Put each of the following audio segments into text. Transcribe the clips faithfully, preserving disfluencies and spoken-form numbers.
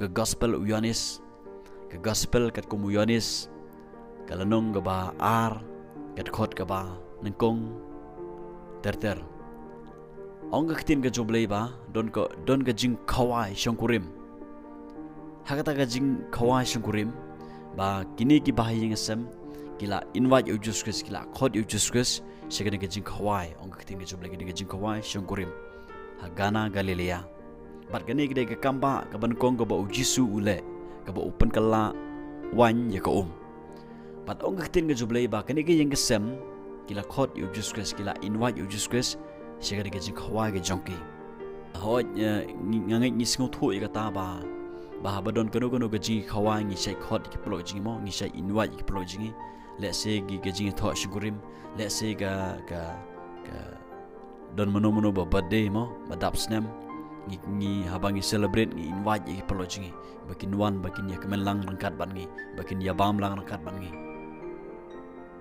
Ka gospel u Ïoannis, ka gospel katkum u Ïoannis, ka lynnong kaba ar, ka dkhot kaba nyngkong ter ter. Ong ka ktien ka jong U Blei ba don ka, don ka jingkhawai shongkurim. Ha kata ka jingkhawai shongkurim, ba kine kiba ha ïing ha sem ki la invite ïa u Jisu Khrist, ki la khot ïa u Jisu Khrist sha kane ka jingkhawai, ong ka ktien ka jong U Blei, kane ka jingkhawai shongkurim ha Kana Galilea. Bad kane ka dei ka kambah kaba nyngkong kaba u Jisu u leh, kaba u pynkylla waiñ ïa ka um. Bad ong ka ktien ka jong U Blei ba kane ka ïing ka sem ki la khot ïa u Jisu Khrist, ki la invite ïa u Jisu Khrist sha kane ka jingkhawai ka jong ki. Hooid, eh, ngi, nga ngeit ngi sngewthuh ïa kata ba, ba haba don kano kano ka jingkhawai ngi shait khot ïa ki paralok jong ngi mo, ngi shait invite ïa ki paralok jong ngi. Lehse ki, ka jingïathoh shongkurim, lehse ka, ka, ka don mano mano ba birthday mo, ba dap snem, ngi, ngi haba ngi celebrate ngi invite ïa ki paralok jong ngi ba kin wan, ba kin ïa kmen lang ryngkat bad ngi, ba kin ïa bam lang ryngkat bad ngi.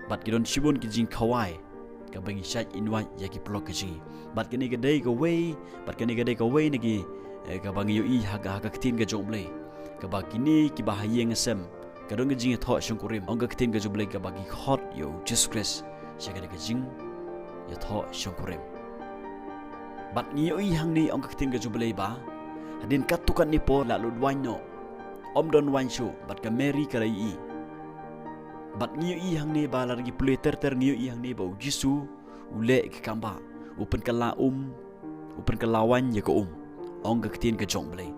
Bad ki don shibun ki jingkhawai kaba ngi shait invite ïa ki paralok ka jong ngi. Bad kane ka dei kawei, bad kane ka dei kawei na ki, eh, kaba ngi ïohi ha ka, ha ka ktien ka jong U Blei, kaba kine kiba ha ïing ha sem ka don ka jingïathoh shongkurim, ong ka ktien ka jong U Blei, kaba ki khot ïa u Jisu Khrist sha kane ka jingïathoh shongkurim. Bad ngi ïohi hangne, ong ka ktien ka jong U Blei ba hadien katto katne por la lut waiñ noh, ym don waiñ shuh, bad ka Mary ka la ïohi. Bad ngi ïohi hangne ba lada ngi pule ter ter ngi ïohi hangne ba u Jisu u leh ïa ka kambah, u pynkylla um, u pynkylla waiñ ïa ka um, ong ka ktien ka jong U Blei.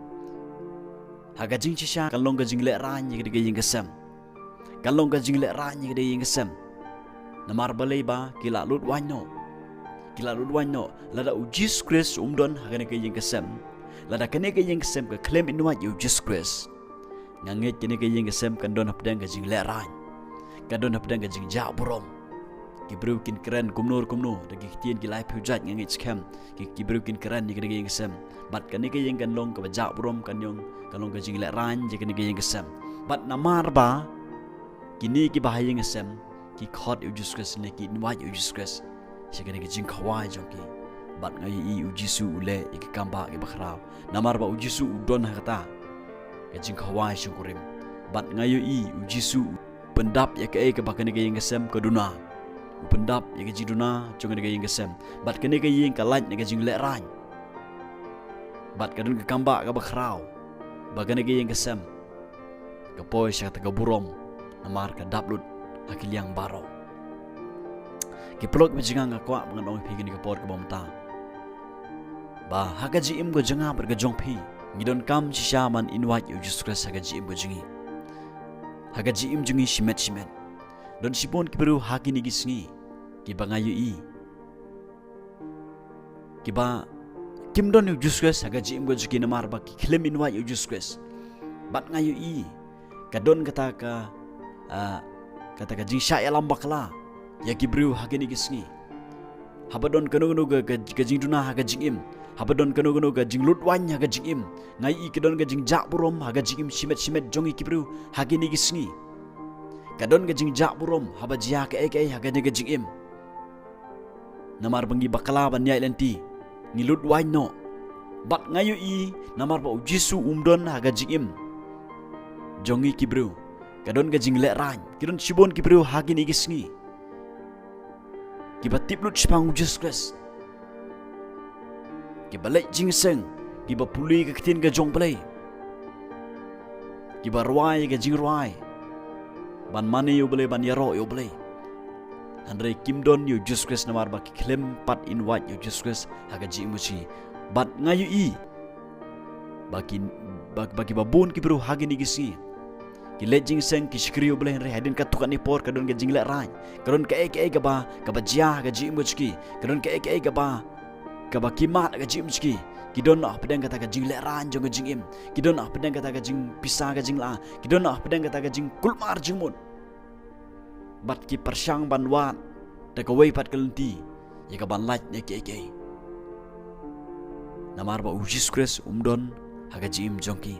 Ha ka jingshisha kan long ka jinglehraiñ ïa kane ka ïing ka sem. Kan long ka jinglehraiñ ïa kane ka ïing ka sem. Namar balei ba ki la lut waiñ noh. Ki la lut waiñ noh. Lada u Jisu Khrist um don ha kane ka ïing ka sem, lada kane ka ïing ka sem ka khlem invite ïa u Jisu Khrist, nga ngeit kane ka ïing ka sem kan don hapdeng ka jinglehraiñ, kan don hapdeng ka jingjah burom. Ki briew kin kren kumno kumno, da ki ktien ki laiphew jait nga ngeit skhem. Ki, ki briew kin kren ïa kane ka ïing ka sem. Bad kane ka ïing kan long kaba jah burom, kan long, kan long ka jinglehraiñ ïa kane ka ïing ka sem. Bad namar ba kine kiba ha ïing ha sem ki khot ïa u Jisu Khrist ne ki invite ïa u Jisu Khrist sha kane ka jingkhawai jong ki. Bad nga ïohi u Jisu u leh ïa ka kambah kaba khraw. Namar ba u Jisu u don ha kata ka jingkhawai shongkurim. Bad nga ïohi u Jisu u pyndap ïa kaei kaba kane ka ïing ka sem ka duna. U pyndap ïa ka jingduna jong kane ka ïing ka sem. Bad kane ka ïing ka lait na ka jinglehraiñ. Bad ka don ka kambah kaba khraw ba kane ka ïing ka sem ka poi sha kata ka burom, namar ka dap lut ha ki liang baroh. Ki paralok kiba jong nga, nga kwah ba ngan ong ïa phi kane ka por kaba mynta, ba ha ka jingim ka jong nga bad ka jong phi, ngi donkam shisha ban invite ïa u Jisu Khrist ha ka jingim ka jong ngi, ha ka jingim jong ngi shimet shimet. Don shibun ki briew ha kine ki sngi kiba nga ïohi kiba kim don ïa u Jisu Khrist ha ka jingim ka jong ki namar ba ki khlem invite ïa u Jisu Khrist. Bad nga ïohi ka don kata ka, ah, kata ka jingshah ïalam bakla ïa ki briew ha kine ki sngi. Haba don kano kano ka, ka, ka jingduna ha ka jingim, haba don kano kano ka jinglut waiñ ha ka jingim, nga ïohi ka don ka jingjah burom ha ka jingim shimet shimet jong ki briew ha kine ki sngi. Ka don ka jingjah burom haba jia kaei kaei ha kane ka jingim. Namar ba ngi bakla ban ïaid lynti, ngi lut waiñ noh. Bad nga ïohi namar ba u Jisu um don ha ka jingim jong ngi ki briew, ka don ka jinglehraiñ. Ki don shibun ki briew ha kine ki sngi kiba tip lut shaphang u Jisu Khrist, kiba leit jingïaseng, kiba pule ka ktien ka jong U Blei, kiba rwai ka jingrwai ban mane ïa U Blei, ban ïaroh ïa U Blei. Hynrei kim don ïa u Jisu Khrist namar ba ki khlem pat invite ïa u Jisu Khrist ha ka jingim jong ki. Bad nga ïohi ba ki, ba, ba kiba bun ki briew ha kine ki sngi ki leit jingïaseng, ki shakri ïa U Blei, hynrei hadien katto katne por ka don ka jinglehraiñ, ka don kaei kaei kaba, kaba jia ha ka jingim jong ki, ka don kaei kaei kaba, kaba ki mad ha ka jingim jong ki. Ki don hapdeng kata ka jinglehraiñ jong ka jingim, ki don hapdeng kata ka jingpisa ka jingleh, ki don hapdeng kata ka jingkulmar jingmut. Bad ki pyrshang ban wad da kawei pat ka lynti ïa kaban lait na kiei kiei. Namar ba u Jisu Khrist um don ha ka jingim jong ki.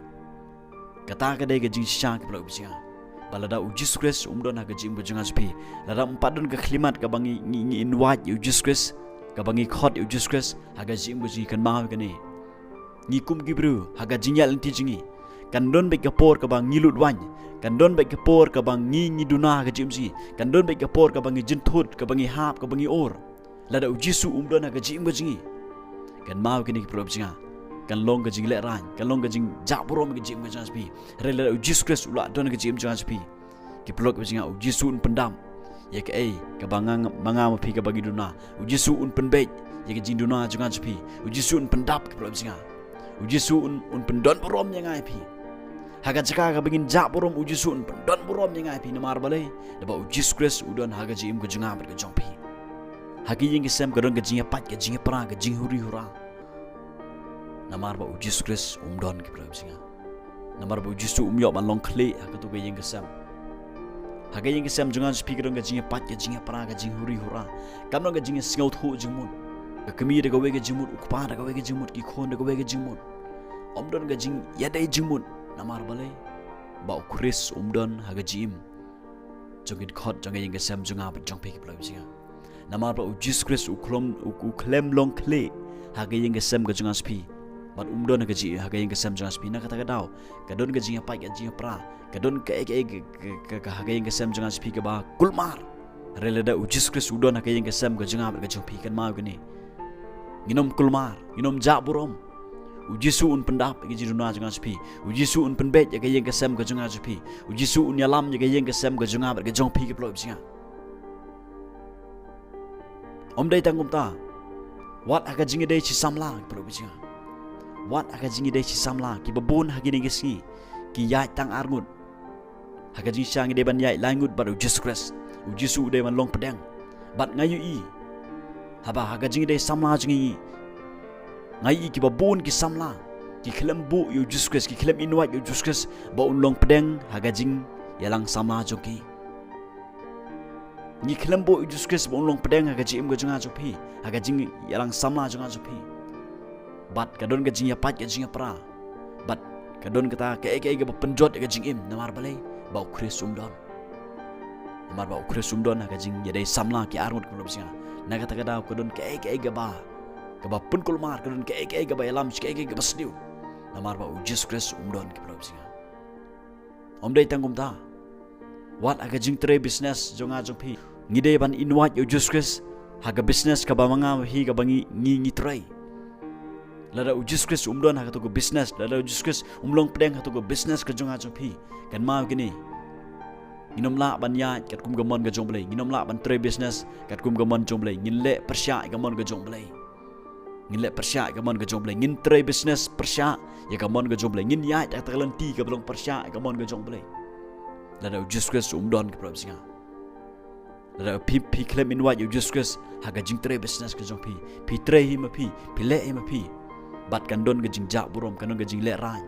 Kata ka dei ka jingshisha ki paralok kiba jong nga, ba lada u Jisu Khrist um don ha ka jingim ka jong nga jong phi, lada ym pat don ka khyllipmat kaba ngi, ngi, ngi invite ïa u Jisu Khrist, kaba ngi khot ïa u Jisu Khrist ha ka jingim ka jong ngi, kynmaw ïa kane. Ngi kum ki briew ha ka jingïaid lynti jong ngi, Kan don beit ka por kaba ngi lut waiñ. Kan don beit ka por kaba ngi ngi duna ha ka jingim jong ngi. Kan don beit ka por kaba ngi jynthut, kaba ngi hap, kaba ngi ur. Lada u Jisu um don ha ka jingim ka jong ngi, kynmaw kine ki paralok jong nga, kan long ka jinglehrain, kan long ka jingjah burom ha ka jingim ka jong nga jong phi. Hynrei lada u Jisu Khrist u la don ha ka jingim jong nga jong phi, ki paralok jong nga, u Jisu un pyndap ïa kaei kaba nga, ma nga ma phi kaba ngi duna. U Jisu un pynbeit ïa ka jingduna jong nga jong phi. U Jisu un pyndap, ki paralok jong nga. U Jisu un, un pyndon burom ïa nga ïa phi. Ha ka jaka kaba ngin jah burom, u Jisu un pyndon burom ïa nga ïa phi. Namar balei? Naba u Jisu Khrist u don ha ka jingim ka jong nga bad ka jong phi. Ha ka ïing ka sem ka don ka jingïapait, ka jingïapra, ka jinghuri hura. Namar ba u Jisu Khrist um don, ki paralok jong nga. Namar ba u Jisu um ïoh ban long khlieh ha kato ka ïing ka sem. Ha ka ïing ka sem jong nga jong phi ka don ka jingïapait, ka jingïapra, ka jinghuri hura. Kam don ka jingsngewthuh jingmut. Ka kmie da kawei ka jingmut, u kpa da kawei ka jingmut, ki khun da kawei ka jingmut. Ym don ka jingïadei jingmut. Namar balei? Ba u Khrist um don ha ka jingim jong ki dkhot jong ka ïing ka sem jong nga bad jong phi, ki paralok jong nga. Namar ba u Jisu Khrist u khlem, u, u khlem long khlieh ha ka ïing ka sem ka jong nga jong phi. Bad um don ha ka jing, ha ka ïing ka sem jong nga jong phi. Na kata ka daw ka don ka jingïapait, ka jingïapra, ka don kaei kaei ka, ka, ka, ka ha ka ïing ka sem jong nga jong phi kaba kulmar. Hynrei lada u Jisu Khrist u don ha ka ïing ka sem ka jong nga bad ka jong phi, kynmaw kine, ngin ym kulmar, ngin ym jah burom. U Jisu un pyndap ïa ka jingduna jong nga jong phi. U Jisu un pynbeit ïa ka ïing ka sem ka jong nga jong phi. U Jisu un ïalam ïa ka ïing ka sem ka jong nga bad ka jong phi, ki paralok jong nga. Ym dei tang kumta. Wat ha ka jingïadei shi samla, ki paralok jong nga. Wat ha ka jingïadei shi samla, kiba bun ha kine ki sngi ki ïaid tang arngut. Ha ka jingshisha ngi dei ban ïaid laingut bad u Jisu Khrist. U Jisu u dei ban long pdeng. Bad nga ïohi, haba ha ka jingïadei samla jong ngi, nga ïohi kiba bun ki samla ki khlem buh ïa u Jisu Khrist, ki khlem invite ïa u Jisu Khrist ba un long pdeng ha ka jingïalang samla jong ki. Ngi khlem buh ïa u Jisu Khrist ba un long pdeng ha ka jingim ka jong nga jong phi, ha ka jingïalang samla jong nga jong phi. Bad ka don ka jingïapait, ka jingïapra. Bad ka don kata kaei kaei kaba pynjot ïa ka jingim. Namar balei? Ba u Khrist um don. Namar ba u Khrist um don ha ka jingïadei samla ki arngut, ki paralok jong nga. Na kata ka daw ka don kaei kaei kaba, kaba pynkulmar, ka don kaei kaei kaba ïalam, kaei kaei kaba sniew. Namar ba u Jisu Khrist um don, ki paralok jong nga. Ym dei tang kumta. Wat ha ka jingtrei business jong nga jong phi, ngi dei ban invite ïa u Jisu Khrist ha ka business kaba ma nga ma phi kaba ngi, ngi, ngi trei. Lada u Jisu Khrist um don ha kato ka business, lada u Jisu Khrist um long pdeng ha kato ka business ka jong nga jong phi, kynmaw kine, ngin ym lah ban ïaid katkum ka mon ka jong U Blei. Ngin ym lah ban trei business katkum ka mon jong U Blei. Ngin leh pyrshah ïa ka mon ka jong U Blei. Ngin leh pyrshah ïa ka mon ka jong U Blei. Ngin trei business pyrshah ïa ka mon ka jong U Blei. Ngin ïaid ha kata ka lynti kaba long pyrshah ïa ka mon ka jong U Blei. Lada u Jisu Khrist um don, ki paralok jong nga. Lada phi, phi khlem invite ïa u Jisu Khrist ha ka jingtrei business ka jong phi, phi trei hi ma phi, phi leh hi ma phi, bad kan don ka jingjah burom, kan don ka jinglehrain.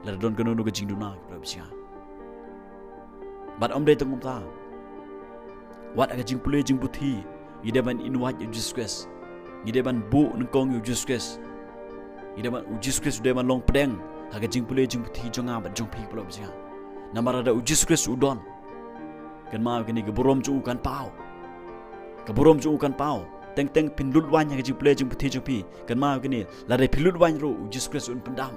Lada don, kan don ka jingduna, ki paralok jong nga. Bad ym dei tang kumta. Wat ha ka jingpule jingputhi, ngi dei ban invite ïa u Jisu Khrist. Ngi dei ban buh nyngkong ïa u Jisu Khrist. Ngi dei ban, u Jisu Khrist u dei ban long pdeng ha ka jingpule jingputhi jong nga bad jong phi, ki paralok jong nga. Namar lada u Jisu Khrist u don, kynmaw kine, ka burom jong u kan paw. Ka burom jong u kan paw. Teng teng phin lut waiñ ha ka jingpule jingputhi jong phi, kynmaw kine, lada phi lut waiñ ruh, u Jisu Khrist un pyndap.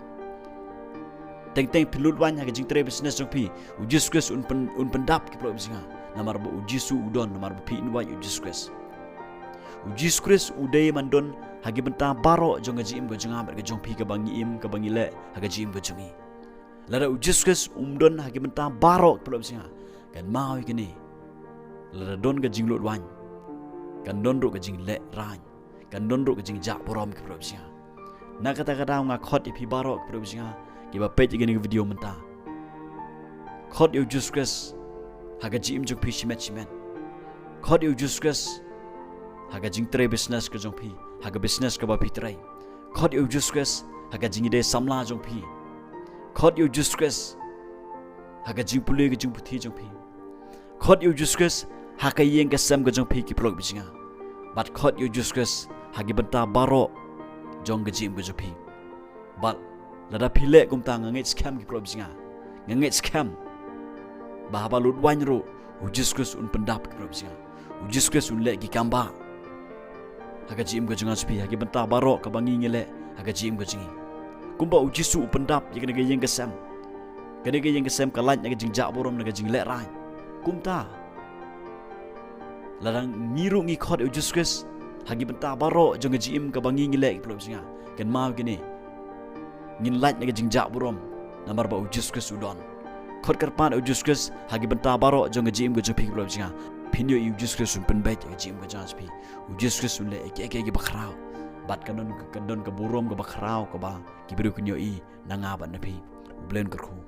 Teng teng phi lut waiñ ha ka jingtrei business jong phi, u Jisu Khrist un pyn-, un pyndap, ki paralok jong nga. Namar ba u Jisu u don, namar ba phi invite ïa u Jisu Khrist. U Jisu Khrist u dei ban don ha ki bynta baroh jong ka jingim ka jong nga bad ka jong phi, kaba ngi im, kaba ngi leh ha ka jingim ka jong ngi. Lada u Jisu Khrist um don ha ki bynta baroh, ki paralok jong nga, kynmaw ïa kine, lada don ka jinglut waiñ, kan don ruh ka jinglehrain. Kan don ruh ka jingjah burom, ki paralok jong nga. Na kata ka daw nga khot ïa phi baroh, ki paralok jong nga, kiba peit ïa kane ka video mynta. Khot ïa u Jisu Khrist ha ka jingim jong phi shimet shimet. Khot ïa u Jisu Khrist ha ka jingtrei business ka jong phi, ha ka business kaba phi trei. Khot ïa u Jisu Khrist ha ka jingïadei samla jong phi. Khot ïa u Jisu Khrist ha ka jingpule ka jingputhi jong phi. Khot ïa u Jisu Khrist ha ka ïing ka sem ka jong phi, ki paralok jong nga. Bad khot ïa u Jisu Khrist ha ki bynta baroh jong ka jingim ka jong phi. Bad lada phi leh kumta, nga ngeit skhem, ki paralok jong nga, nga ngeit skhem ba haba lut waiñ ruh, u Jisu Khrist un pyndap, ki paralok jong nga. U Jisu Khrist un leh ki kambah ha ka jingim ka jong nga jong phi, ha ki bynta baroh kaba ngi ngi leh ha ka jingim ka jong ngi. Kumba u Jisu u pyndap ïa kane ka ïing ka sem, Kane ka ïing ka sem ka lait na ka jingjah burom, na ka jinglehrain. Kumta, lada ngi ruh ngi khot ïa u Jisu Khrist ha ki bynta baroh jong ka jingim kaba ngi ngi leh, ki paralok jong nga, kynmaw kine, ngin lait na ka jingjah burom, namar ba u Jisu Khrist u don. Khot kyrpad ïa u Jisu Khrist ha ki bynta baroh jong ka jingim ka jong phi, ki paralok jong nga. Phin ïohi u Jisu Khrist un pynbeit ïa ka jingim ka jong phi. U Jisu Khrist un leh ïa kiei kiei kiba khraw. Bad kan don, kan don ka burom kaba khraw kaba ki briew kin ïohi na nga bad na phi. U Blei un kyrkhu.